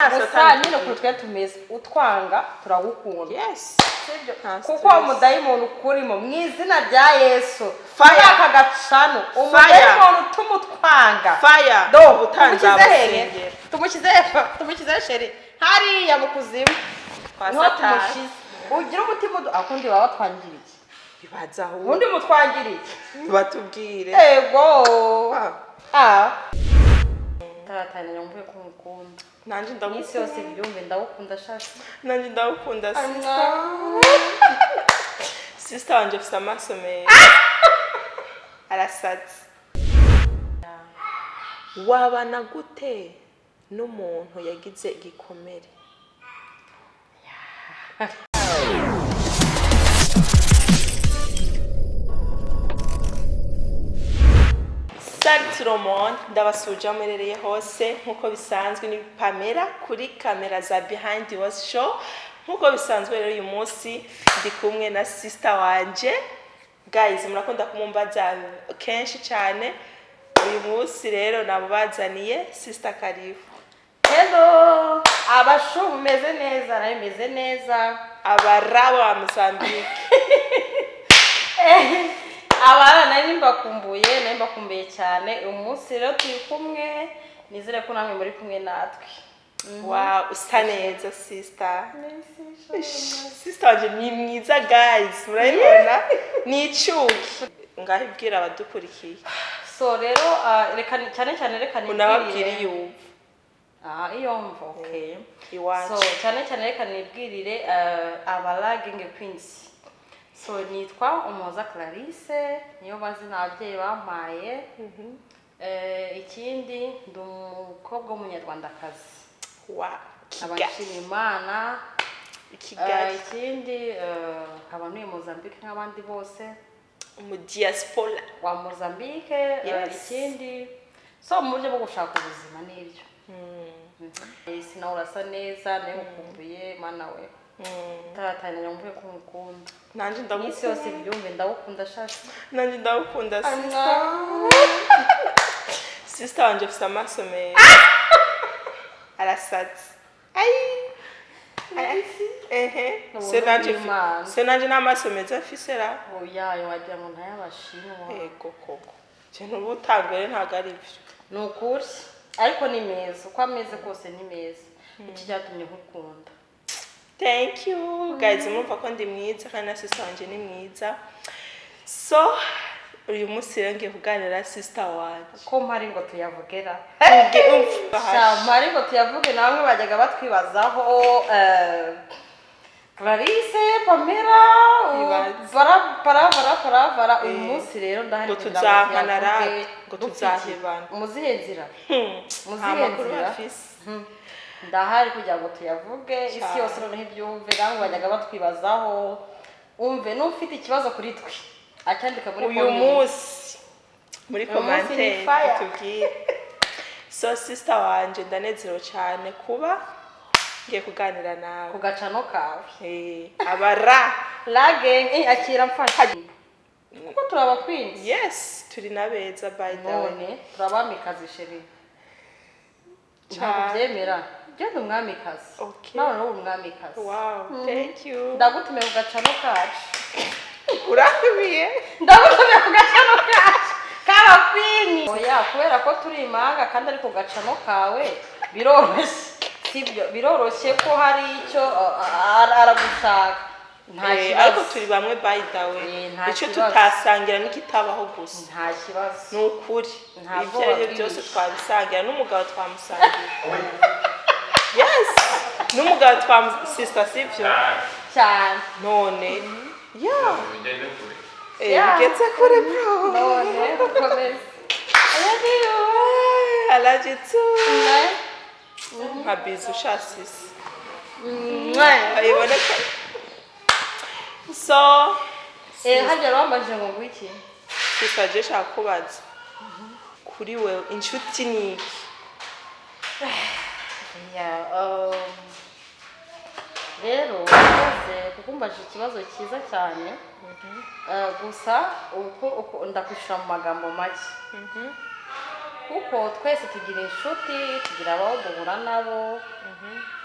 Gusa nyine ukuntu twe tumeze, utwanga turagukunda. Yes. Sibyo? Nta Kuko stress. Umudayimoni ukurimo, mu izina rya Yesu. Fire. Muri aka gacano, umudayimoni utuma utwanga, Fire. do Ubutanzi. tumushyize hehe? Abasengera. Tumushyize he? Tumushyize, chéri, hariya mu kuzimu. Kwa Niho Satani. tumushyize. Ugira umutima akundi baba batwangiriye. Bibaza aho. Ubundi mutwangiriye. Batubwire. Ego. Ah. Ah, taratangira mvuye ko mukunda. Nanjye Iminsi yose ndagukunda. byumve, ndagukunda shasi. Nanjye ndagukunda, sister. Sister wanje afite amaso meza, arasatse. Wabana gute n'umuntu yagize igikomere? Salut tout le monde, ndabasuje aho muherereye hose. Nk'uko bisanzwe ni Pamela kuri kamera za Behind the Was Show. Nk'uko bisanzwe rero, uyu munsi ndi kumwe na sister wanje. Guys, murakunda kumumbaza kenshi cyane. Uyu munsi rero namubazaniye. Sister, karibu. Hello abashu, mumeze neza? Nawe meze neza. Abarabo wa Mozambique. Abana nari mbakumbuye cyane. Uyu munsi rero turi kumwe, nizere ko namwe muri kumwe natwe. Wow, usa neza, sister. Sister wanje ni mwiza, guys, murabibona, ni icuki. Ngaho ibwira abadukurikiye. So rero reka cyane cyane reka Unababwira nibwirire. iyo uva. Ah, iyo mva, okay. Iwacu. So cyane cyane reka nibwirire abalagenge queens. So nitwa Umuhoza Clarisse, niyo mazina ababyeyi bampaye. Ikindi ndi umukobwa w'umunyarwandakazi. Wa Nkaba Kigali. nshima Imana. Kigali. Ikindi nkaba ntuye Mozambique nk'abandi bose. Mu diaspora. Wa Mozambique. Ikindi, so mu buryo bwo gushaka ubuzima n'ibyo. Isi nawe urasa neza, nawe mukumbuye, mana we. Taratangira mvuye ko mukunda. Nanjye Iminsi yose ndagukunda. byumve, ndagukunda shasi. Nanjye ndagukunda, sister. Sister wanje afite amaso meza, arasatse. Ayi, ehe. Ubuntu Se nanje bw'Imana. Se nanje n'amaso meza afise ra. Oya, wagira ngo ntayabashinwa. Ego koko, ikintu uba utangwere ntabwo ari byo. Ni ukuri, ariko ni meza, uko ameze kose ni meza. Iki cyatumye nkukunda. Thank you, guys. Murumva ko ndi mwiza kandi na sister wanje ni mwiza. So uyu munsi rero ngiye kuganira na sister wanje. Ko mpari ngo tuyavugera? Umva. Sha, mpari ngo tuyavuge. Na bamwe bajyaga batwibazaho, Clarisse, Pamela, Ibaze. bara bara bara bara bara. Uyu munsi rero ndahari Ngo kugira ngo tuzankana tuyavuge. rata, ngo Dufite tuzahebana. mu zihe nzira? Mu Nta zihe makuru nzira? bafise. Ndahari kugira ngo tuyavuge, isi Cyane. yose noneho ibyumve. Namwe bajyaga batwibazaho, umve, n'ufite ikibazo kuri twe acyandika muri Uyu comment. munsi muri Uyu munsi ni commentaire fire. tubwire. So sister wanje, ndanezerewe cyane kuba ngiye kuganira nawe. Ku gacano kawe. Abara Lageng, akira mfasha kuko turaba queens. Yes, turi na beza, by the way. None turabamikazi, chéri, ntabwo Cyane. byemera genda umwamikazi. Okay. Nawe uri umwamikazi. Wow, thank you. Ndagutumiye ku gacano kacu. Urabiye. Ndagutumiye ku gacano kacu kaba queen. Oya, kubera ko turi imanga kandi ari ku gacano kawe, biroroshye, sibyo? Biroroshye ko hari icyo aragushaka, nta Eh, ariko kibazo. turi bamwe, by the way. Eh, nta Icyo kibazo. tutasangira n'ikitabaho gusa. Nta kibazo. Ni ukuri. Nta Ibyo bwoba ari byo byose bwinshi. twabisangira, n'umugabo twamusangira. Yes, n'umugabo twamu, sister, sibyo? Cyane. None yeah. Bigeze kure. Eh, Yeah. bigeze kure, bro. None ukomeze. I love you. I love you too. Nka bizu sha, sis. Mwah. Ayiboneka. So Eh, harya wambajije ngo ngwiki? Sister, je shaka kubaza, kuri wewe inshuti ni iki? Yeah, rero rwose kuko umbajije ikibazo cyiza cyane. Gusa uko ndakwishura mu magambo make. Kuko twese tugira inshuti, tugira abo duhura nabo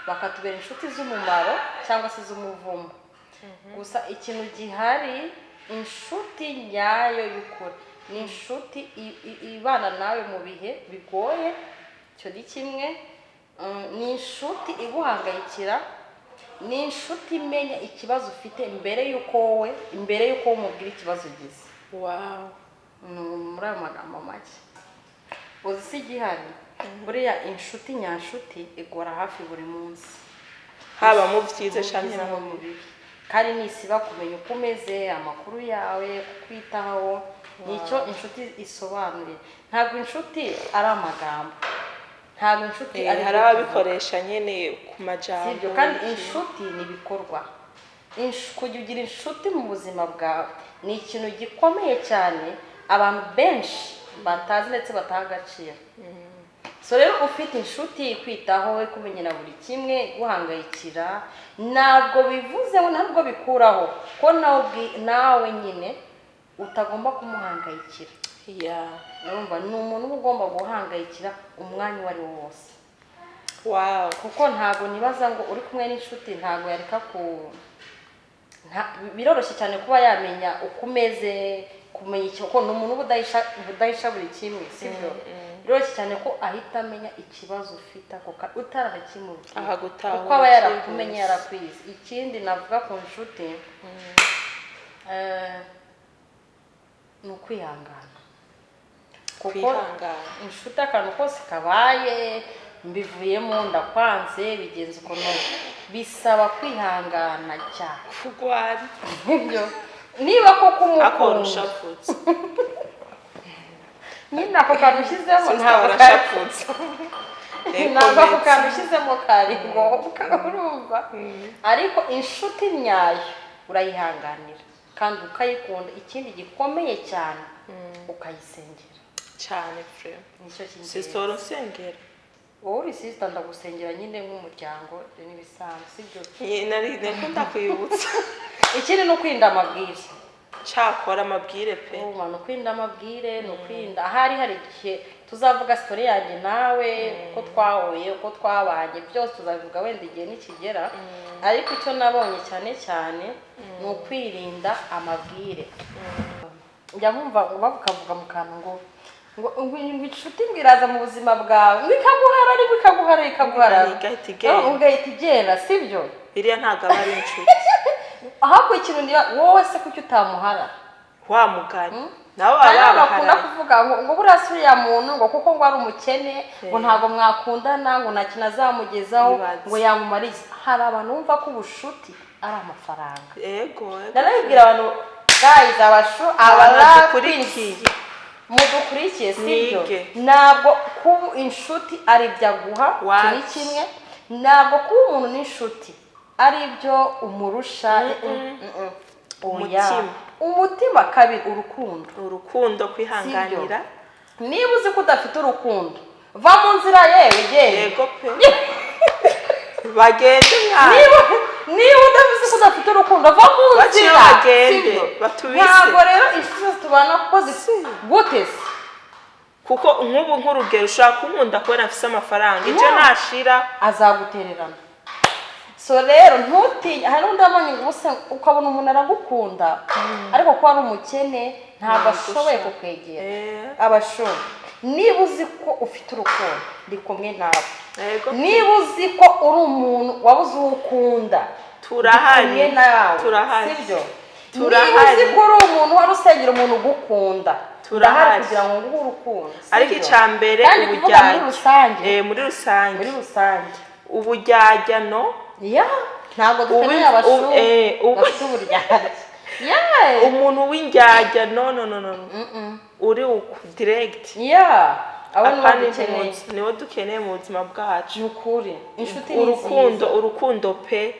bakatubera inshuti z'umumaro cyangwa se z'umuvumo. Gusa ikintu gihari, inshuti nyayo y'ukuri ni inshuti ibana nawe mu bihe bigoye, icyo ni kimwe. Ni inshuti iguhangayikira, ni inshuti imenya ikibazo ufite mbere y'uko wowe umubwira ikibazo ugize. Ni muri ayo magambo make. Uzi si igihari, buriya inshuti nyanshuti igora hafi buri munsi, haba mu byiza mu canke byiza no no mu bibi, kandi nisiba kumenya uko umeze, amakuru yawe, kukwitaho. Nicyo inshuti isobanuye. Ntabwo inshuti ari amagambo, ntabwo inshuti ari hari ibyo tuvuga. Ababikoresha nyene ku majambo. Sibyo? Kandi inshuti ni ibikorwa. Kujya ugira inshuti mu buzima bwawe ni ikintu gikomeye cyane abantu benshi batazi ndetse bataha agaciro. So rero, ufite inshuti ikwitaho, ikumenyera buri kimwe, iguhangayikira, ntabwo bivuze ngo, ntabwo bikuraho ko nawe nyine utagomba kumuhangayikira. Urumva, ni umuntu uba ugomba guhangayikira umwanya uwo ari wo wose, kuko ntabwo nibaza ngo uri kumwe n'inshuti ntabwo yareka ku biroroshye cyane kuba yamenya uko umeze, kumenya icyo, kuko ni umuntu uba udahisha buri kimwe, sibyo? Biroroshye cyane ko ahita amenya ikibazo ufite ako utaranakimubwira, Akagutahura kuko aba yarakumenye, byihuse. yarakwize. Ikindi navuga ku nshuti ni ukwihangana, kuko Kwihangana. inshuti akantu kose kabaye, mbivuyemo, ndakwanze, bigenza ukuntu, bisaba kwihangana cyane. Kugwara. Nibyo, niba koko Akora umukunda. Ushapfutse. Nyine ako kantu ushyizemo Sister, ntabwo kari warashapfutse. ntabwo ako kantu ushyizemo kari ngombwa, urumva? Ariko inshuti nyayo urayihanganira kandi ukayikunda. Ikindi gikomeye cyane, ukayisengera. Cyane vraiment. Nicyo cy'ingenzi. Sister, urusengero. Wowe uri sister, ndagusengera nyine nk'umuryango, ibyo n'ibisanzwe, sibyo? Nari niko ndakwibutsa. Ikindi ni ukwirinda amabwire. Cyakora amabwire pe. Urumva, ni ukwirinda amabwire, ni ukwirinda. Ahari hari igihe tuzavuga story yanjye nawe, uko twahuye, uko twabanye, byose tuzabivuga wenda igihe nikigera. Ariko icyo nabonye cyane cyane ni ukwirinda amabwire. Njya nkumva ngo bakavuga mu kantu ngo inshuti ngo iraza mu buzima bwawe, ngo ikaguhara, ariko ikaguhara, ikaguhara, Igahita igenda. Ugahita igenda, sibyo? Iriya ntabwo aba ari inshuti. Ahubwo ikintu niba wowe se, kuki utamuhara? Wa mugani nabo Hari baba n'abantu bakunda babaharaye. kuvuga ngo buriya si uriya muntu, ngo kuko ngo ari umukene, ngo ntabwo mwakundana, ngo nta kintu azamugezaho, Ibaze. ngo yamumariye. Hari abantu bumva ko ubushuti ari amafaranga. Ego, ego. Nanabibwira abantu, guys, abashu Abantu abara dukurikiye. mudukurikiye, sibyo? Mwige. Ntabwo kuba inshuti ari ibyo aguha, icyo ni Wapi. kimwe. Ntabwo kuba umuntu n'inshuti ari ibyo umurusha. Mm-mm. Oya. Umutima. Umutima. Kabiri, urukundo. Urukundo, kwihanganira. Niba uzi ko udafite urukundo, va mu nzira, yewe genda. Yego pe, bagende mwana. Niba udavuze ko udafite urukundo, va mu Baciye nzira, bagende, sibyo? batubise. Ntabwo rero inshuti zose tubana kuko gute se? Kuko nk'ubu, nk'urugero, ushobora kunkunda kubera mfise amafaranga, ibyo nashira Azagutererana. So rero ntutinye. Hari n'undi wabonye ngo ubuse ukabona umuntu aragukunda, ariko kuba ari umukene ntabwo ashoboye kukwegera. Abashoboye, niba uzi ko ufite urukundo, ndi kumwe nawe. Niba uzi ko uri umuntu wabuze uwo ukunda, Turahari. ndi kumwe nawe. Turahari. Sibyo? Niba Turahari. uzi ko uri umuntu wari usengera umuntu ugukunda, Turahari. ndahari kugira ngo nguhe urukundo, sibyo? Ariko icya mbere, Kandi kuvuga muri uburyarya. rusange. Muri rusange. Muri rusange. Uburyarya no. Ya, ntabwo dukeneye abashu bafite uburyarya. Yeah. Umuntu w'indyarya, no, no, no, no, no. Uri uku direct. Yeah, abo nibo Apana. dukeneye. Impunzi nibo dukeneye mu buzima bwacu. Ni ukuri, inshuti ni Urukundo. nziza. Urukundo pe,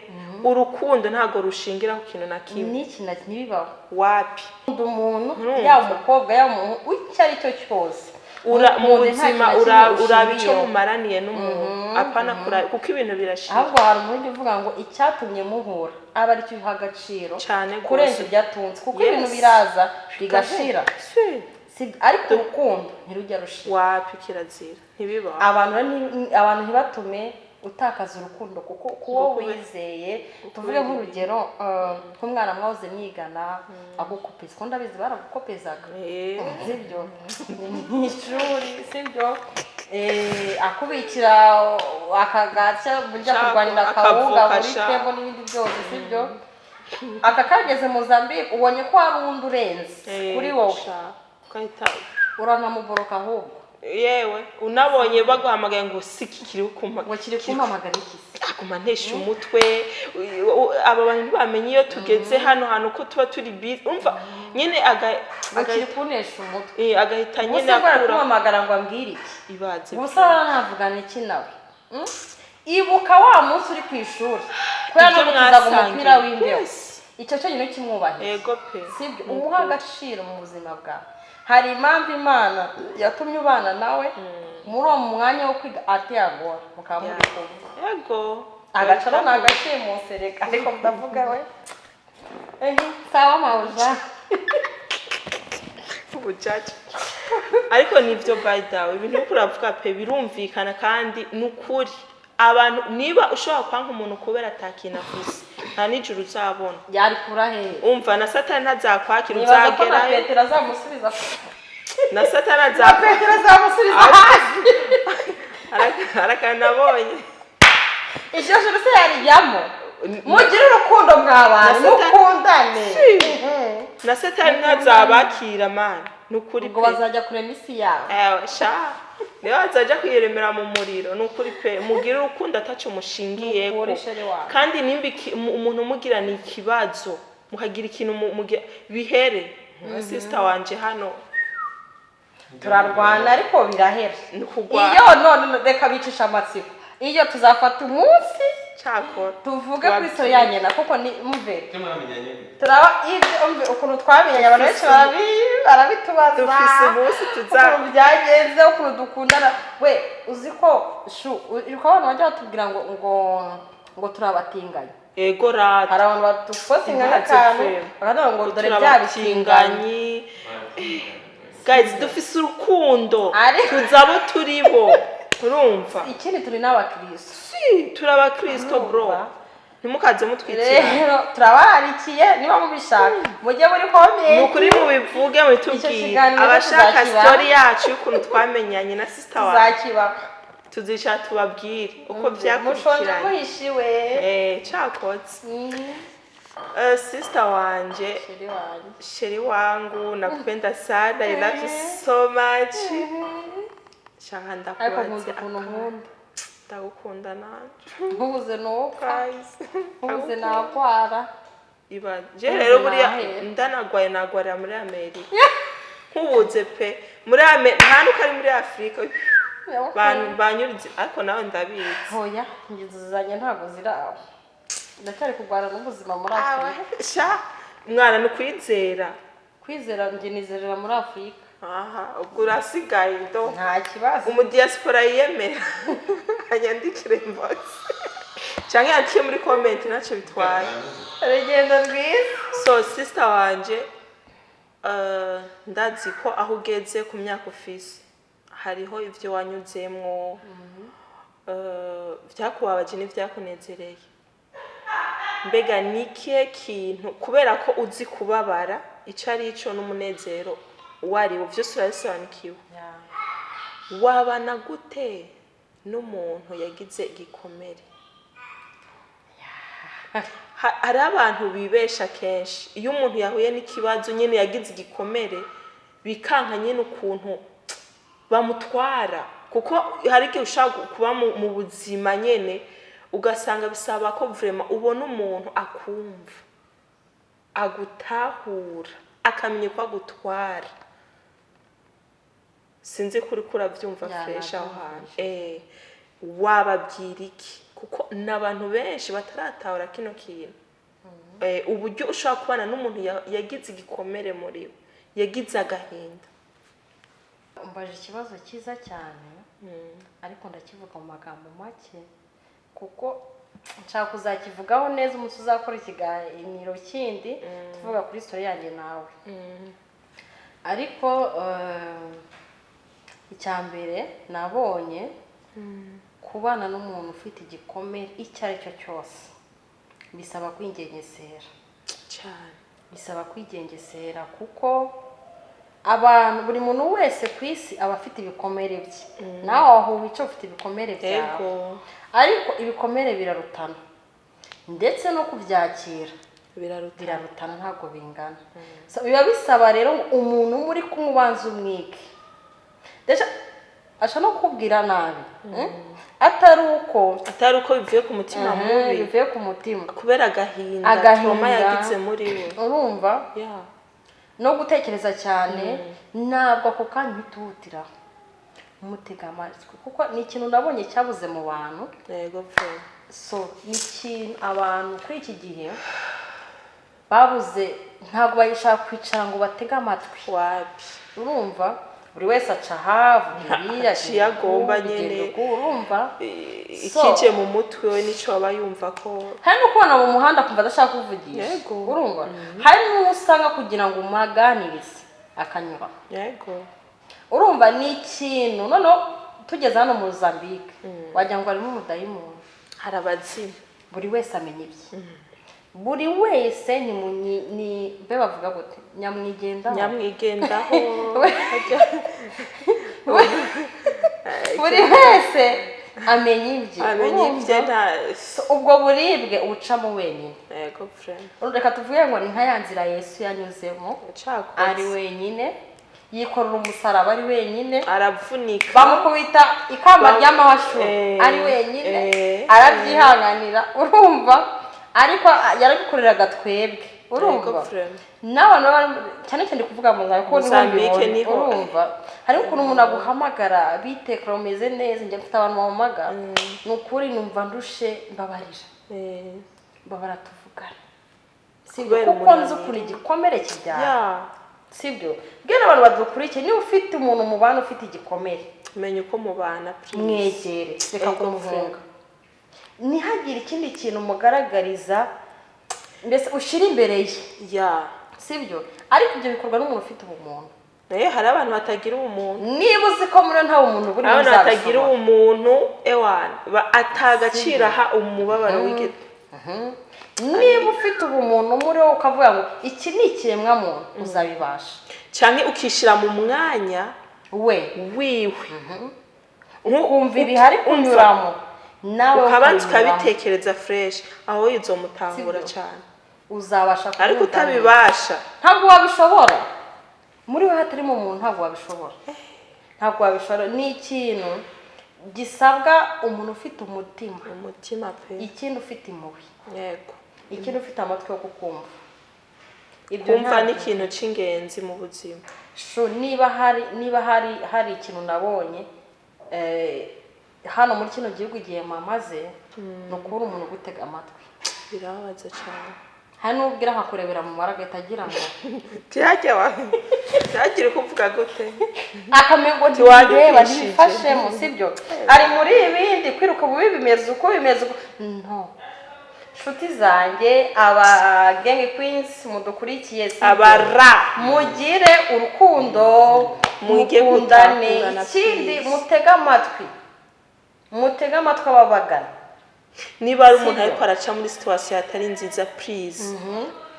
urukundo ntabwo rushingira ku kintu na kimwe. N'iki na ntibibaho. Wapi. Ukunda umuntu, Urumva? yaba umukobwa, yaba umuhungu, icyo ari cyo cyose, Mu mukunde, nta buzima kintu na kimwe uraba icyo ushingiyeho. mumaraniye n'umuntu, apana kuko ibintu birashira. Ahubwo hari umuntu uvuga ngo icyatumye muhura aba aricyo uha agaciro Cyane rwose. kurenza ibyo atunze, kuko ibintu biraza bigashira. Si. Sibyo, ariko urukundo ntirujya rushira. Wapi, kirazira, ntibibaho. Abantu rero abantu ntibatume utakaza urukundo, kuko kuwo Ngo wizeye, tuvuge nk'urugero, nk'umwana mwahoze mwigana agukopeza, kuko ndabizi baragukopezaga, sibyo? Ni mu ishuri, sibyo? Akubikira akagaca burya Shaka, kurwanira akawunga akavuka muri sha. twebwe n'ibindi byose, sibyo? Aka kageze Mozambique, ubonye ko hari undi urenze kuri wowe, Sha, ugahita uranamuboroka ahubwo. Yewe, unabonye baguhamagaye ngo siki kiri kumpa Ngo kiri kumpamagara iki se? Aguma ntesha umutwe. Aba bantu ntibamenye iyo tugeze hano hantu ko tuba turi busy, umva nyine Ngo kiri kuntesha umutwe. Agahita nyine Ubuse ngo akura arakumpamagara ngo ambwire iki? Ibaze. Ubuse navugana iki nawe? Ibuka wa munsi uri ku ishuri kubera Ibyo no gutizaga umupira mwasangiye. w'imbeho. Icyo cyonyine kimwubahiriza, Ego pe. sibyo? Umuha agaciro mu buzima bwawe. Hari impamvu Imana yatumye ubana nawe muri uwo mwanya wo kwiga, ateyagora mukaba muri kumwe. Agacaro ni agashimuse, reka, ariko ndavuga we. Ehe, sawa mawuja. Ubucaca, ariko nibyo, by the way, ibintu uriko uravuga pe birumvikana kandi ni ukuri. Abantu, niba ushobora kwanka umuntu kubera atakintu afise, nta n'ijuru uzabona. Yarikura hehe? Umva, na Satani ntazakwakira. Nibaza ko na Uzagerayo. Petero azamusubiza. Na Satani Na azakwakira. Petero azamusubiza hasi. Arakana nabonye. Iryo joro se yarijyamo? Mugire urukundo mwa bantu, Na Satani- mukundane. Na Satani ntazabakira, mana, ni ukuri Ubwo pe. bazajya kurema isi yabo. Ewe sha, niyo bazaja kwiremera mu muriro. Ni ukuri pe, mugire urukundo ataco mushingiyeko. Nukuri, chéri wawe. Kandi nimba umuntu umugirana ikibazo, mukagira ikintu bihere nka sister wanje hano. Turarwana ariko birahera. Ni ukugwana. Iyo none reka bicisha amatsiko, iyo tuzafata umunsi Cyakora tuvuge kuri story ya nyina, kuko ni mve Icyo mwamenyanye gute? Turaba ibyo, umve ukuntu twamenyanye, abantu benshi barabitubaza. Dufise umunsi Ukuntu byagenze, ukuntu dukundana. We, uzi ko shu uri ko abantu bajya batubwira ngo turabatinganya? Ego rata. Hari abantu badupostinga Ibaze nk'akantu fe. bakavuga ngo dore bya bitinganyi. Turabatinganyi. Guys, dufise urukundo. Tuzi abo turi bo, urumva? Ikindi, turi n'abakristo. Si turi abakristo, bro. Urumva? Ntimukaze mutwikira. Rero turabaharikiye, niba mubishaka mujye muri comment. Ni ukuri, mubivuge, mubitubwire. Icyo kiganiro Abashaka tuzakibaha. story yacu y'ukuntu twamenyanye na sister wawe, Tuzakiba. tuzicara tubabwire uko Mushonje byakurikiranye. muhishiwe. Cakotse. Sister wanje, Chéri wanjye. Chéri wangu, nakupenda sana, I love you so much. Shaka Ariko ndakubaze nkunda ukuntu nkunda. Ndagukunda nanje. Nkubuze nupfa. Guys, Nkubuze nakwara. iba je rero buriya Nahera. ndanagwaye, nagwarira muri Amerika nkubuze pe. Muri Amerika, nta nuko ari muri Afurika. Banyurize, ariko nawe ndabizi. Hoya, ingeso zanjye ntabwo ziri aho, ndacyari kurwana n'ubuzima muri Afurika. Sha mwana, ni ukwizera. Kwizera, njye nizerera muri Afurika. Aha, ubwo urasigaye do. Nta kibazo. Umudiyasipora yiyemera anyandikire inbox cyangwa yandike muri comment, ntacyo bitwaye. Urugendo rwiza. So sister wanje, ndazi ko aho ugeze ku myaka ufise hariho ibyo wanyuzemwo, byakubabaje n'ibyakunezereye. Mbega ni ikihe kintu, kubera ko uzi kubabara icyo ari cyo n'umunezero uwo ari wo, byose urabisobanukiwe, wabana gute n'umuntu yagize igikomere? Hari abantu bibesha kenshi, iyo umuntu yahuye n'ikibazo nyine, yagize igikomere, bikanka nyine ukuntu bamutwara, kuko hari igihe ushobora kuba mu buzima nyine ugasanga bisaba ko vraiment ubona umuntu akumva, agutahura, akamenya ko agutwara. Sinzi ko uriko urabyumva. Ya, Fresh aho hantu, nabyumvise. wababwira iki? Kuko ni abantu benshi bataratahura kino kintu. Uburyo ushobora kubana n'umuntu yagize igikomere muri we, yagize agahinda. Umbaje ikibazo cyiza cyane, ariko ndakivuga mu magambo make kuko nshaka kuzakivugaho neza umunsi uzakora ikiganiro kindi tuvuga kuri story yanjye nawe. Ariko icya mbere nabonye, kubana n'umuntu ufite igikomere icyo ari cyo cyose bisaba kwigengesera. Cyane. Bisaba kwigengesera kuko abantu, buri muntu wese ku isi aba afite ibikomere bye. Nawe aho wicaye ufite ibikomere byawe. Ariko ibikomere birarutana, ndetse no kubyakira Biraruta. birarutana, ntabwo bingana. So, biba bisaba rero ngo umuntu muri kumwe ubanza umwige. Ndetse ashobora no kukubwira nabi, Atari uko Atari uko bivuye ku mutima mubi. Bivuye ku mutima. Kubera agahinda. Agahinda. Trauma yagize muri we. Urumva, no gutekereza cyane, ntabwo ako kanya uhita uhutira umutega amatwi, kuko ni ikintu nabonye cyabuze mu bantu. Yego pe. So ni ikintu abantu kuri iki gihe babuze, ntabwo bayishaka kwicara ngo batege amatwi. Wapi. Urumva, buri wese aca ahavuga ibi, Aciye agomba agenda nyene. uku, urumva. Ikije mu mutwe we nico aba yumva ko Hari no kubona mu muhanda akumva adashaka kuvugisha. Urumva, hari n'uwo usanga kugira ngo umuganirize akanyura. Urumva, ni ikintu noneho tugeze hano mu Mozambique wagira ngo harimo umudayimoni. Hari abazimu. Buri wese amenya ibye, buri wese ni munyi ni be bavuga gute, nyamwigendaho. Nyamwigendaho. Buri wese amenya ibye. Amenya ibye. Urumva? Nta So, ubwo buribwe ubucamo wenyine. Yego friend. Reka tuvuge ngo ni nka ya nzira Yesu yanyuzemo Cakoze. ari wenyine, yikorera umusaraba ari wenyine, Aravunika. bamukubita ikamba ry'amahashu ari wenyine, arabyihanganira. Urumva, ariko yarabikoreraga twebwe, urumva. Yego friend. N'abantu cyane cyane kuvuga mu Mozambique kuko niho Mozambique mbibona, niho. Urumva, hari ukuntu umuntu aguhamagara, bitekera umeze neza. Njya mfite abantu bampamagara, ni ukuri numva ndushe, mbabarira, mbabara tuvugana, sibyo? Kubera Kuko nzi umunaniro. ukuntu igikomere kibyara, sibyo? Bwira abantu badukurikiye, niba ufite umuntu mubana ufite igikomere, Menya uko mubana, please. mwegere, reka Ego. kumuhunga. Ntihagire ikindi kintu mugaragariza, mbese ushyire imbere ye, sibyo? Ariko ibyo bikorwa n'umuntu ufite ubumuntu. Hari abantu batagira ubumuntu. Niba uzi ko muri nta bumuntu burimo, Abantu batagira uzabishobora. ubumuntu, ewana, atagaciro aha umubabaro w'igiti. Niba ufite ubumuntu muri wowe, ukavuga ngo iki ni ikiremwamuntu, uzabibasha. Canke ukishira mu mwanya we wiwe. Ukumva ibihari kunyuramo nawe, Ukabanza ukabinyuramo. ukabitekereza fresh, aho izomutahura Sibyo? cyane. Uzabasha Ariko kumva neza. utabibasha, Ntabwo wabishobora. Muri we hatarimo umuntu, ntabwo wabishobora, ntabwo wabishobora. Ni ikintu gisabwa umuntu ufite umutima. Umutima pe. Ikindi, ufite impuhwe. Ikindi, ufite amatwi yo kukumva ibyo. Kumva ni ikintu c'ingenzi mu buzima. Shu, niba hari ikintu nabonye hano muri kino gihugu igihe mamaze, ni ukubura umuntu ugutega amatwi. Birababaza cyane. Hari n'ubwira akakurebera mu mara, agahita agira ngo Ntihagire kuvuga gute. Akamenya ngo Ntiwanyumvishije. ntibireba, ntibifashemo, sibyo? Ari muri ibindi kwiruka bubi, bimeze uko, bimeze uko. No nshuti zanjye, aba gang queens mudukurikiye, sibyo? Abara Mugire urukundo, Mwige mukundane. gutahurana, Ikindi, please. mutege amatwi, mutege amatwi ababagana. Niba ari umuntu Sibyo? ariko araca muri situation atari nziza, please,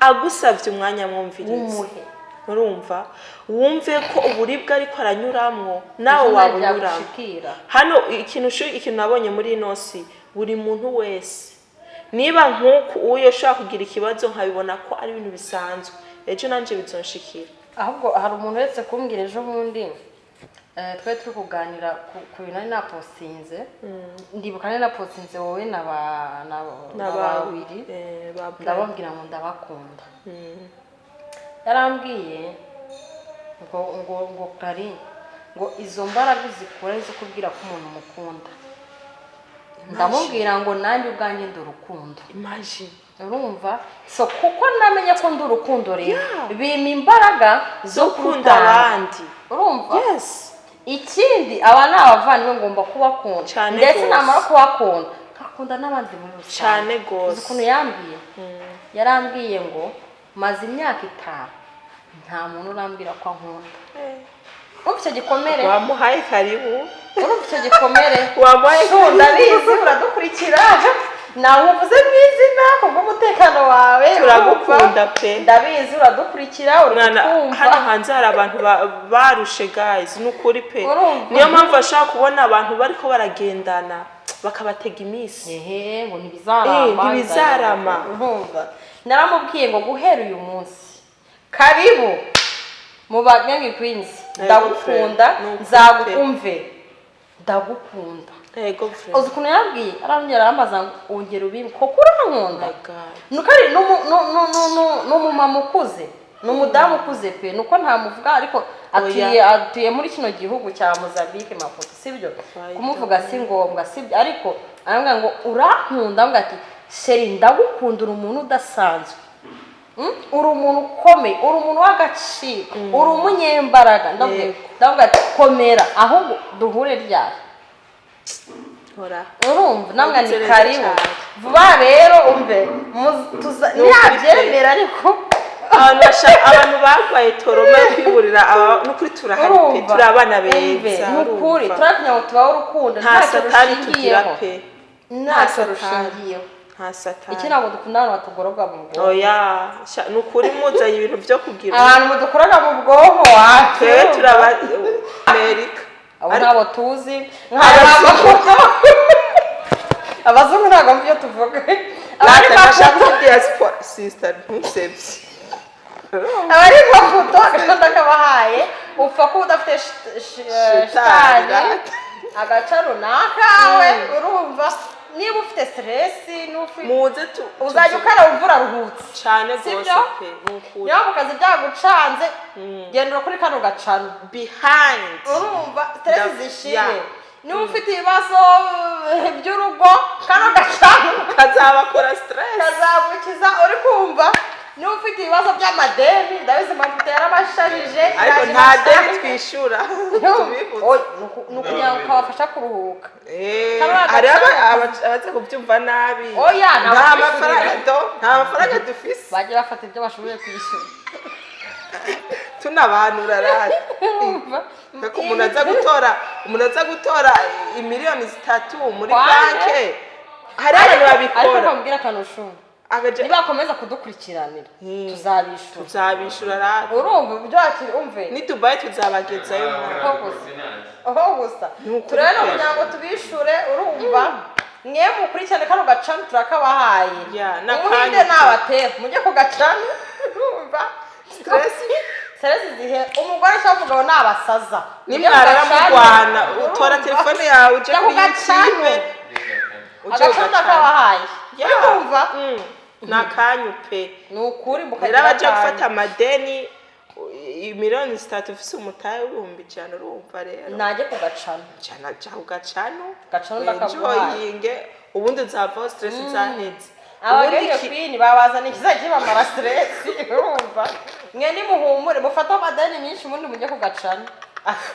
agusabye umwanya, mwumvirize. Wumuhe. Urumva, wumve ko uburibwe ariko aranyuramwo nawe Ejo wabunyuramo. byagushikira. Hano ikintu nabonye muri ino si, buri muntu wese, niba nk'uku uyo ushobora kugira ikibazo nkabibona ko ari ibintu bisanzwe, ejo nanje bizonshikira. Ahubwo hari umuntu uretse kumbwira ejo bundi, twari turi kuganira ku bintu nari napostinze. Ndibuka nari napostinze wowe na babiri, Ba Brian. ndababwira ngo ndabakunda. Yarambwiye ngo Clary, ngo izo mbaraga uzikura zo kubwira ko umuntu umukunda? Ndamubwira ngo nanjye ubwanjye ndi urukundo. Imagine. Urumva, so kuko namenye ko ndi urukundo rero, bimpa imbaraga zo Zo gukunda kurutanga. abandi. Urumva, ikindi, aba ni abavandimwe, ngomba kubakunda. Cane Ndetse gose. namara kubakunda, nkakunda n'abandi muri rusange. Cane gose. Uzi ukuntu yambwiye? Yarambwiye ngo maze imyaka 5 Nta muntu urambwira ko ankunda. Urumva icyo gikomere? Wamuhaye karibu. Urumva icyo gikomere? Wamuhaye Shu, ndabizi uradukurikira, ntawe uvuze mu izina kubw'umutekano wawe. Turagukunda Urumva? pe. Ndabizi uradukurikira, uri Mwana, kutwumva. hano hanze hari abantu barushe guys, ni ukuri pe. Urumva? Niyo mpamvu bashaka kubona abantu bariko baragendana bakabatega iminsi. Ehe, ngo ntibizarama. Ntibizarama. Urumva, naramubwiye ngo guhera uyu munsi, karibu mu ba Gang Queens. Ndagukunda. Ni ukuri pe. Nzagukumve, ndagukunda. Yego frère. Uzi ukuntu yabwiye? Arambwira, arambaza ngo ongera ubimwe koko urankunda. My God. Nuko ari ni umumama ukuze, ni umudamu ukuze pe, nuko ntamuvuga, ariko atuye muri kino gihugu cya Mozambique, Maputo, sibyo? Kumuvuga si ngombwa, sibyo? Ariko arambwira ngo urankunda, arambwira ati: "Chérie, ndagukunda, uri umuntu udasanzwe. Uri umuntu ukomeye, uri umuntu w'agaciro, uri umunyembaraga." Ndamubwira, ndavuga ati: "Komera, ahubwo duhure ryari?" Hora. Urumva namwe ni Ubize neza karibu cyane. Vuba rero, umve, Ni ukuri pe. ntiyabyemera ariko. Abantu barwaye trauma yo kwiburira nukuri turahari pe. Urumva? Turi abana Umve, beza. ni ukuri. Urumva? Turakugira ngo tubahe urukundo Nta ntacyo satani tugira rushingiyeho. pe. Ntacyo Satani. rushingiyeho. Nta satani. Iki, ntabwo dukunda abantu batugororwa mu bwonko. Oya sha, ni ukuri muzanye ibintu byo kugira Abantu mudukoraga mu bwonko wacu. Twebwe turaba Amerika. Abo ntabwo tuzi nk'abazungu, abazungu ntabwo mbi ibyo tuvuga. Abari Natwe ndashaka Maputo, ko diaspora, sister, ntusebye. abari Maputo, agashanda kabahaye, upfa kuba udafite Shitani, shitani rata. agaca runaka we. Urumva, niba ufite stress, niba ufite Muze tu uzajya ukaraba imvura ruhutse. Cyane rwose. Sibyo? Pe, ni ukuri. Niba mu kazi byagucanze, gendera kuri kano gacano. Behind. Urumva, stress zishire. Niba ufite ibibazo by'urugo, kano gacano Kazabakora stress. Kazagukiza. Uri kumva, niba ufite ibibazo by'amadeni, ndabizi Maputo yarabasharije. Ariko Iraje nta deni ibasharije. twishyura, tubibutse. Oya, ni ukugira ngo kabafasha kuruhuka. Kariya Hari gacano. abaza kubyumva nabi. Oya, nta nta bakwishyurira. mafaranga do, nta mafaranga dufise. Bajye bafata ibyo bashoboye kwishyura. Tunabanura rata. Urumva? Kuko umuntu aza gutora imiliyoni 3 muri Kwane. banke, hari abantu Ariko babikora. kamubwira akantu ushumva. Nibakomeza kudukurikiranira, tuzabishura. Tuzabishura rata. Urumva ibyo wakiri, umve. Ni Dubai tuzabagezayo mwana. Aho gusa, aho gusa. Ni ukuri Turebe pe. kugira ngo tubishure. Urumva, mwe mukurikirane kano gacano turakabahaye. Ya, n'akanya Umuhinde pe. nabatera, mujye ku gacano. Urumva, Stress. Stress zihe umugore cyangwa umugabo nabasaza. Nimwarara murwana, utora telefone yawe uje Jya ku kuri gacano. YouTube uje ku Agacano gacano. ndakabahaye. Ya. Urumva? Ni akanyu pe. Ni ukuri. Rero Mukagira abaja akanyu. gufata amadeni 3 miliyoni ufise umutahe w'100,000, urumva rero. Najye ku gacano. Jana, ja ku gacano. Gacano ndakaguhaye. Enjoyinge, ubundi uzavaho stress zaheze. Abagenge Ubundi Queen babazana ikizajya kibamara stress. Urumva, mwe nimuhumure, mufate amadeni menshi, ubundi mujye ku gacano.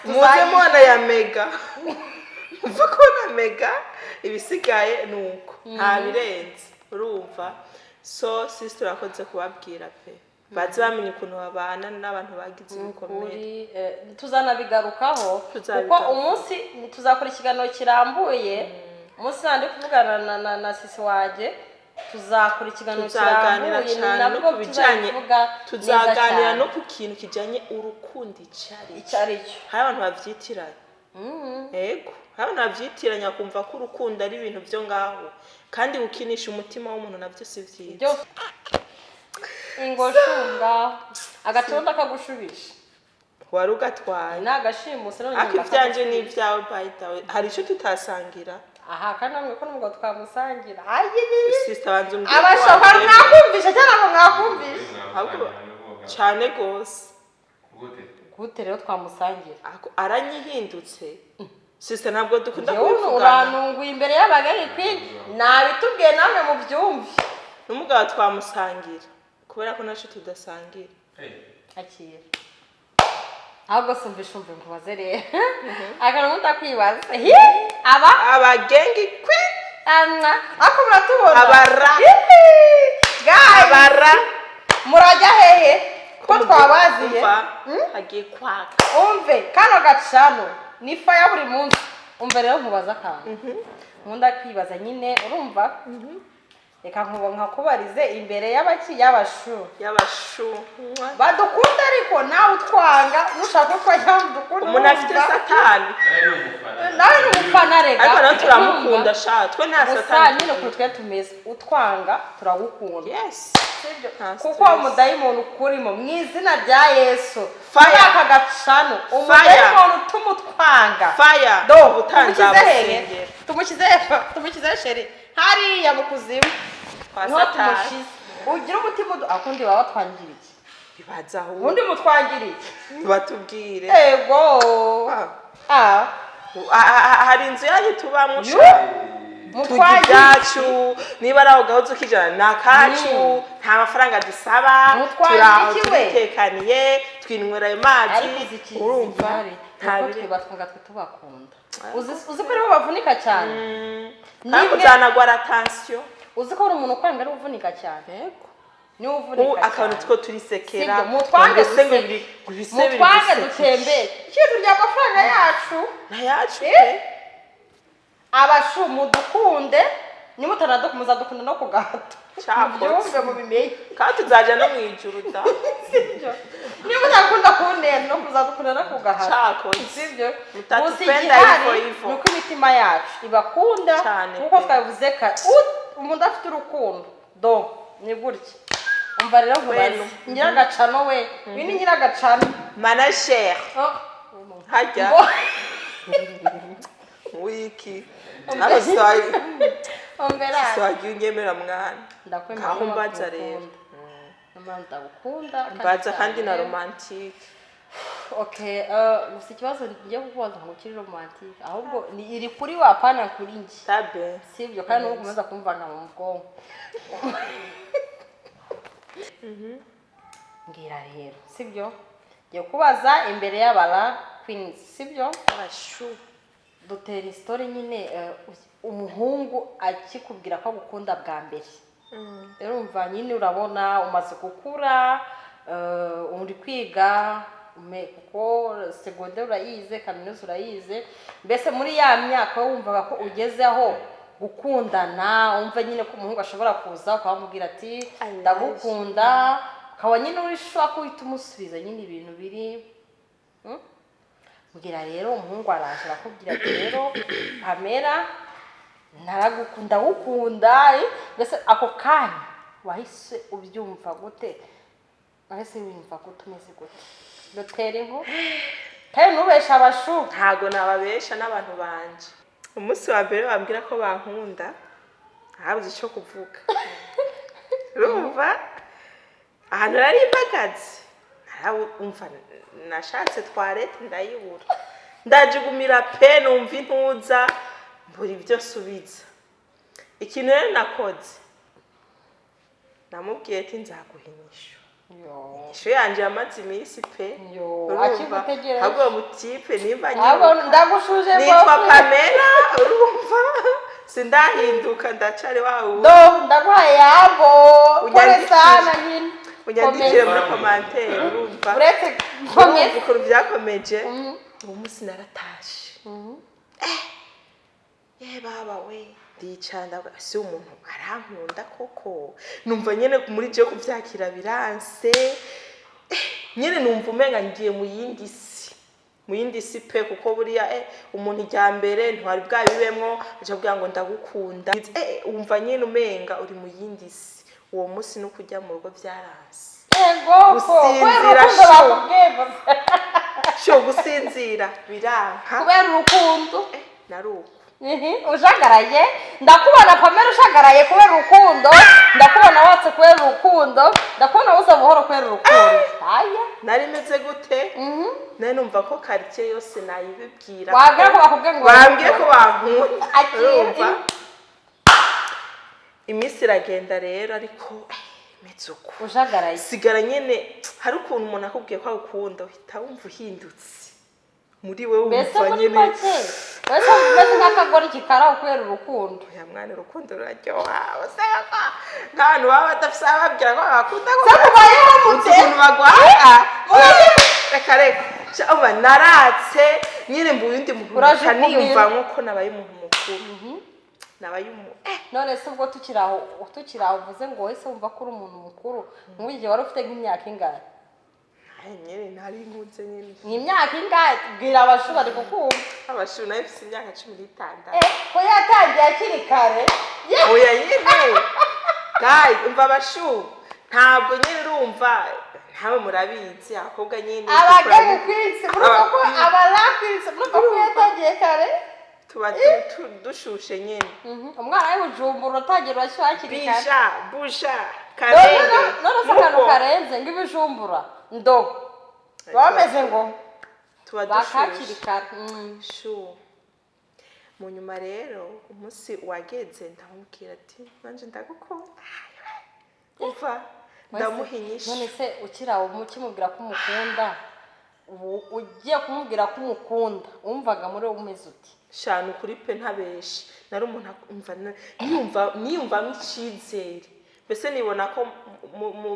Muze mubona ya mega, muve kubona mega, ibisigaye ni uko, nta birenze. Urumva, so sister, urakoze kubabwira pe, baze bamenya ukuntu babana n'abantu bagize ibikomere. Kuri tuzanabigarukaho kuko Tuzabigarukaho. umunsi tuzakora ikiganiro kirambuye, umunsi nandi kuvugana na sisi wanjye, tuzakora ikiganiro Tuzaganira kirambuye, ni cyane no nabwo ku bijyanye tuzabivuga neza tuzaganira cyane. no ku kintu kijyanye urukundo icyo ari Icyo ari cyo. Hari abantu babyitiranya. Yego, hari abantu babyitiranya, kumva ko urukundo ari ibintu byo ngaho, kandi gukinisha umutima w'umuntu nabyo si byiza. Byose ingoshunga agacunda kagushubisha. Wari ugatwaye. Ni agashimuse none. Ariko Nyuma ibyanjye ni kagushubisha. ibyawe, by the way, hari icyo tutasangira. Aha kandi namwe ko n'umugabo twamusangira. Ayi! Sister, banza umbwire ko Abashoferi wabyemera. mwakumvishe cyangwa ntabwo mwakumvishe? Ahubwo cyane rwose. Gute rero twamusangira? Aranyihindutse sister, ntabwo dukunda Njyewe kubivugana. urantunguye imbere y'abagari Queen, nabitubwiye namwe mubyumve. N'umugabo twamusangira kubera ko nacu tudasangira. Akira, ahubwo sumvisha, umve nkubaze rero akantu mutakwibaza. Hi! Aba Abagengi Queen. Amwa ariko muratubona. Abara. Hihi! Guys, Abara. murajya hehe? Ko Uko twabaziye. Umva, hagiye kwaka. Umve, kano gacano ni faya buri munsi. Umve rero, nkubaza akantu nkunda kwibaza nyine, urumva? Reka nkakubarize imbere y'abaki, y'abashu Y'abashu. badukunda, ariko nawe utwanga, nushaka ko twajya dukunda. Umuntu afite Urumva? satani. Nawe ni umufana rega. Ariko nawe turamukunda sha, twe nta Gusa satani. nyine ukuntu twe tumeze, utwanga turagukunda. Yes. Sibyo? Nta Kuko stress. umudayimoni ukurimo, mu izina rya Yesu, Fire. muri aka gacano, umudayimoni utuma utwanga, Fire. do Ubutanzi tumushyize hehe? abasengera. Tumushyize he? Tumushyize he, chérie? Hariya mu kuzimu Kwa niho satani. tumushyize. Ugira umutima akundi baba batwangira iki? Bibaza aho. Ubundi mutwangira iki? Batubwire. Ego. Ah. Ah. Hari inzu yanyu tubamo. Yu. Sha, turya Mutwangira ibyacu, niba ari aho gahuza ukijana ni akacu, nta mafaranga dusaba. Mutwangira Turaho iki we? turitekaniye, twinywera ayo mazi. Ariko uzi iki? Urumva, Zihari nta nuko biri twe batwanga, twe tubakunda. Uzi ko aribo bavunika cyane? Kandi Nimwe- uzanagwara tansiyo. Uzi ko hari umuntu ukwanga ari uvunika cyane? Yego. Niwe Ubu uvunika akantu cyane. two turisekera. Sibyo, mutwange ngo se ngo duseke. ngo ibise biri Mutwange guseka. dutembere, icyo turya amafaranga yacu. Ntayacu Eh? pe. Abashu mudukunde, nimutanadukunda muzadukunda no ku gahato. Cyakoze. Mubyumve, mubimenye. Kandi tuzaja no mu ijuru da. Sibyo? Niba utakunda kuneza, no kuzadukunda no ku gahato. Cyakoze. Sibyo? Mutatupenda Gusa igihari hivyo hivyo. ni uko imitima yacu ibakunda. Cyane Nkuko pe. twabivuze kare, umuntu afite urukundo do ni gutya. Umva rero nkubaze. Wenu. Nyiragacano we, uyu ni nyiragacano. Manager. Oh. Hajya. Ngo- Wiki ntabwo Ombera. siwagiye unyemera mwana. Ndakwemera. Ngaho Niba mbaza rero. Ngukunda. Ndagukunda kandi Mbaza kandi na cyane. romantique. Okay, gusa ikibazo ngiye kukubaza ntabwo kiri romantique, ahubwo ni iri kuri wa pana kuri njye. Tabe. Sibyo? Kandi n'ubu ukomeza kumvanga mu bwonko. Mbwira rero, sibyo? Ngiye kubaza imbere y'abara queens, sibyo? Abashu. Dutera isitori nyine, umuhungu akikubwira ko agukunda bwa mbere. Urumva nyine, urabona umaze gukura, uri kwiga, kuko segonderi urayize, kaminuza urayize, mbese muri ya myaka wowe wumvaga ko ugezeho gukundana, wumva nyine ko umuhungu ashobora kuza ukamubwira ati I love. "Ndagukunda", ukaba nyine uri sure ko uhita umusubiza nyine ibintu biri. Mbwira rero, umuhungu araje arakubwira ati: "Rero Pamela, naragukunda, ndagukunda." Mbese ako kanya wahise ubyumva gute? Wahise wumva gute, umeze gute? Dutera inkuru kandi ntubeshe abashu. Ntago nababesha n'abantu banje. Umunsi wa mbere bambwira ko bankunda, ntabuze icyo kuvuga. Urumva ahantu nari mpagaze, umva, nashatse toilette ndayibura, ndajugumira pe, numva intuza, mbura ibyo nsubiza. Ikintu rero nakoze, namubwiye ati: "Nzaguha inyishu." Inyishu yanje yamaze iminsi pe. Yo. Urumva? Akigutegereje. Ahubwo uwo mutipe nimba Ahubwo nyibuka, ndagushuje. nitwa Bofu. Pamela, urumva sindahinduka, ndacari wa wundi. Do ndaguhaye yabo pole. Unyandikire. Sana nyine. Unyandikire muri Komeza. commentaire, urumva? Uretse Urumva komeza. ukuntu byakomeje. Uwo munsi naratashe, ye baba we, ndicara ndavuga: "Si umuntu arankunda koko?" Numva nyine muri je kuvyakira biranse. Nyine numva umenga ngiye mu yindi si, mu yindi si pe, kuko buriya umuntu ijya mbere ntiwari bwabibemwo aca avuga ngo "Ndagukunda." Wumva nyine umenga uri mu yindi si. Uwo munsi no kujya mu rugo byaranse. Ego ko kubera Gusinzira urukundo. sho. Bakubwiye gusa. Sho, gusinzira biranka. Kubera urukundo. Nari uko. Ujagaraye, ndakubona Pamela ujagaraye kubera urukundo, ndakubona watse kubera urukundo, ndakubona buza buhoro kubera urukundo, aya. Nari meze gute? Nari numva ko quartier yose nayibibwira. Wabwira ko bakubwiye ngo Bambwiye ko bankunda. Akira. Urumva iminsi iragenda rero, ariko meze uko. Ujagaraye. Sigara nyene, hari ukuntu umuntu akubwiye ko agukunda uhita wumva uhindutse muri wewe. Mbese Wumva muri nyene make wese umeze nk'akagori kikaraho kubera urukundo. Oya mwana, urukundo ruraryoha, usanga Nk'abantu baba badafise ababwira ko babakunda ko Se mubayeho uzi mute? Ukuntu bagwara. Reka reka. Sha, umva, naratse nyine mbu uyundi muntu. Uraje Niyumva ukubwira. nk'uko nabaye umuntu mukuru, nabaye umu None se ubwo tukiri aho uvuze ngo wese wumva ko uri umuntu mukuru, muri igihe wari ufite nk'imyaka ingahe? Ay, nyine nari nkunze nyine. Ni imyaka ingahe? Bwira abashu bari kukumva. Abashu, nayo mfise imyaka 16. Eh, ko yatangiye hakiri kare. Oya nyine, guys, umva, abashu, ntabwo nyine, urumva ntawe murabizi, abakobwa nyine Abagabo kwisi, murumva ko abarakwisi, murumva ko yatangiye kare. Tuba dushushe nyine. Umwana w'ibujumbura utangira urashyuha hakiri kare. Bisha busha None karenge. None se akantu Muko. karenze ngo ibijumbura ndo baba bameze ngo Tuba bakakiri dushushe kare. Shu, mu nyuma rero umunsi wageze ndamubwira ati: "Nanje ndagukunda." Umva, ndamuha inyishu. None se ukiri aho ukimubwira ko umukunda, ubu ugiye kumubwira ko umukunda, wumvaga muri wowe umeze uti? Shanu kuri pe, ntabeshi, nari umuntu umva niyumvamo icyizere, mbese nibona ko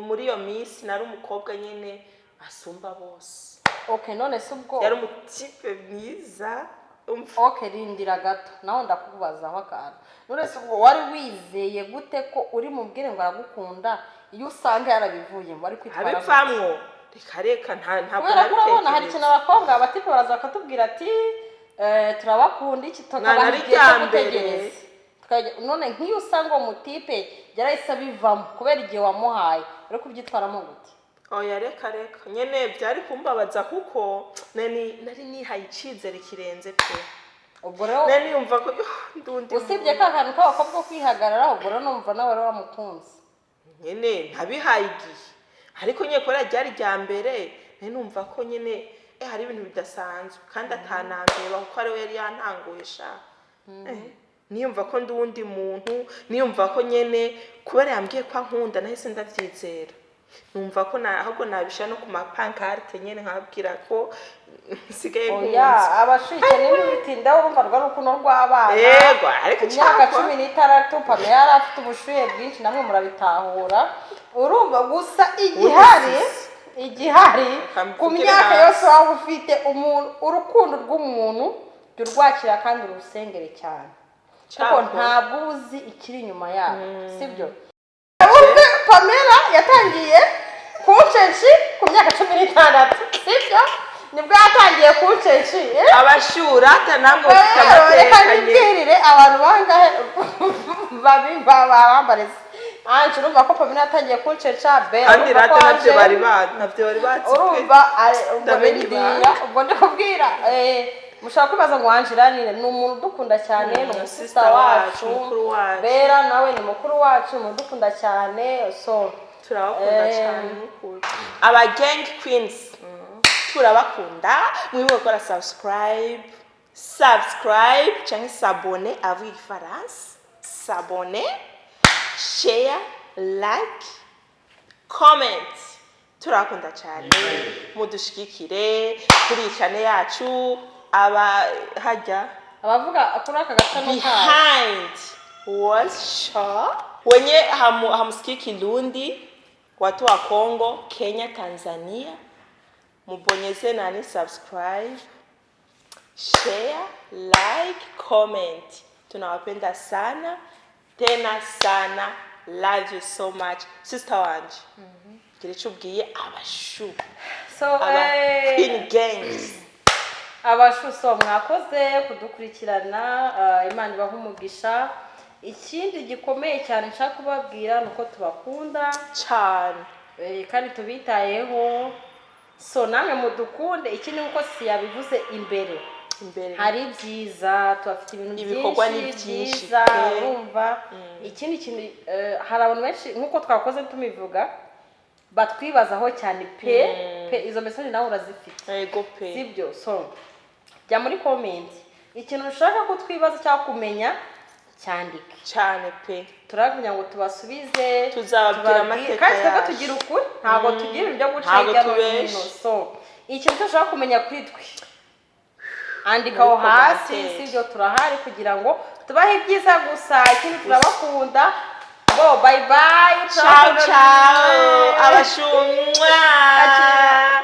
muri iyo minsi nari umukobwa nyine asumba bose. Okay, none se ubwo Yari umutipe mwiza, umva. Okay, rindira gato, nawe ndakubazaho akantu. None se ubwo wari wizeye gute ko uri mubwire ngo aragukunda, iyo usanga yarabivuyemo wari kwitwara gute? Abipfamwo, reka reka, nta ntabwo Kubera ko urabona hari nabitekereje. ikintu abakobwa, abatipe baraza bakatubwira ati "Turabakunda iki", tukabaha Mwana, ari igihe cyo irya mbere. gutegereza. None nk'iyo usanga uwo mutipe yarahise abivamo kubera igihe wamuhaye, uri kubyitwaramo gute? Oya, reka reka, nyene byari kumbabaza kuko nari nihaye icizere kirenze pe. Ubwo rero Nari niyumva ko "Oh, ndundi usibye ka kantu k'abakobwa ko kwihagarara, ubwo rero numva nawe wari wamukunze. Nyene ntabihaye igihe, ariko nyine kubera ryari rya mbere, nari numva ko nyene hari ibintu bidasanzwe kandi atanambeba kuko ariwe yari yantanguye sha. Niyumva ko ndi uwundi muntu, niyumva ko nyene kubera yambwiye ko ankunda nahise ndavyizera, numva ko ahubwo nabishira no ku mapancarte nyene nkababwira ko nsigaye Oya, nkunze. Abashike ntibitinda, urumva rwa rukundo rw'abana. Yego, ariko Ku myaka cyakora 16 Pamela yari afite ubushuhe bwinshi, namwe murabitahura. Urumva gusa igihari, igihari Reka ku mvugire myaka hasi. yose waba ufite, umuntu, urukundo rw'umuntu jya urwakira kandi urusengere cyane, kuko Cyakora. ntabwo uba uzi ikiri inyuma yabo, sibyo? Wumve, Pamela yatangiye kuncenshi ku myaka 16, sibyo? Nibwo yatangiye kuncenshi, eh? Abashura namwe mufite Rero reka amateka nyene. nibwirire abantu bangahe babi babambariza Anje. Urumva ko Pamela yatangiye kunceca Bella, Kandi urumva ko rata navyo Angel- bari ba navyo bari bazi pe. Urumva ubwo Ndamenya rindira, ibanga. ubwo ndi kubwira, mushobora kwibaza ngo Angela ni umuntu udukunda cyane, ni umusista sister wacu. wacu, mukuru wacu. Bera nawe ni mukuru wacu, umuntu udukunda cyane, so Turabakunda cyane nukuri, aba gang queens turabakunda. Mwibuke gukora subscribe cyangwa s'abonner avuga igifaransa, s'abonner, share, like, comment. Turabakunda cyane, mudushigikire kuri iyi channel yacu, aba hajya abavuga kuri aka gacano kacu Behind Was Show. Wenye hamusikii Kirundi, watu wa Kongo, Kenya, Tanzania, mubonyeze nani, subscribe, share, like, comment. Tunawapenda sana tena sana, love you so much. Sister wanje, gira icyo ubwiye abashu, So aba queen gangs. Abashu, so mwakoze kudukurikirana, Imana ibaha umugisha. Ikindi gikomeye cyane nshaka kubabwira ni uko tubakunda cyane kandi tubitayeho, so namwe mudukunde. Ikindi nkuko si yabivuze imbere, imbere hari ibyiza tubafite, ibintu Ibikorwa ni byinshi byinshi byiza. pe. Urumva ikindi kintu, hari abantu benshi nkuko twakoze tubivuga batwibazaho cyane pe pe. Izo message nawe urazifite? Yego pe. Sibyo? So jya muri comment, ikintu ushaka ko twibaza cyangwa kumenya cyandike. Cyane pe. Turavuga ngo tubasubize. Tuzababwira amateka kandi twebwe yacu. Tugira ukuri, ntabwo tugira ibintu byo guca Ntabwo hirya no tubesha. hino. So ikintu cyose ushaka kumenya kuri twe, andika aho Muri hasi. commentaire. Sibyo? Turahari kugira ngo tubahe ibyiza gusa. Ikindi turabakunda bo, bye bye. Ciao ciao, abashumwa. Akira.